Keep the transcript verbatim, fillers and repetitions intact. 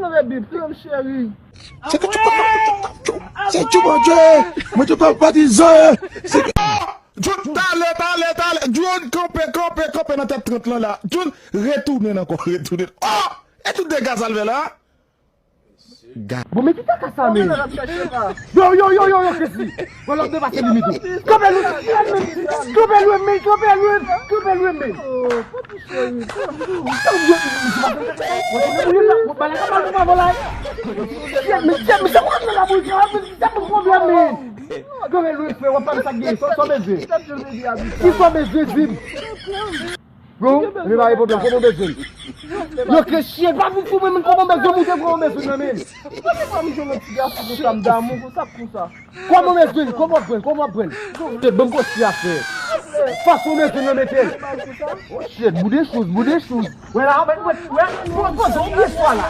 Non, baby, plim, cheri. Se ke tu peux faire. C'est du bon Dieu. Moi, tu peux baptiser. C'est que. John, talè, talè, talè. John, kanpe, kanpe, kanpe nan tèt trant lan la. John, retounen ankò, retounen. Oh! E tout dega sa l fè la? Bon, men ki kaka sa, men? Nan ap chache pa. Yo, yo, yo, yo, yo, Kesi. Bon, lòt depase limit ou. Kanpe lwen, kanpe lwen, men, kanpe lwen, kanpe lwen, men. Oh, papi cheri. Kanpe lwen, frè, w ap pale sa k gen, sa, sa pwoblèm, men. Kanpe lwen, frè, w ap pale sa k gen, sa, sa w bezwen. Ki sa w bezwen, di m. Bon, men pa gen pwoblèm, kòman w bezwen? Yo, ke chyen, pa pou fou, men, men, kòman w bezwen, moute, kòman w bezwen, nan, men. Mwen te pa m jwenn yon ti gason konsa, m damou konsa, konsa. Kòman w bezwen, kòman w bezwen, kòman w bezwen? Shit, ban m konsi a fè. Fason w bezwen, nan, mete l. Oh, shit, bout de chouz, bout de chouz. Wè la, wè, wè, wè, poze w byen fò la.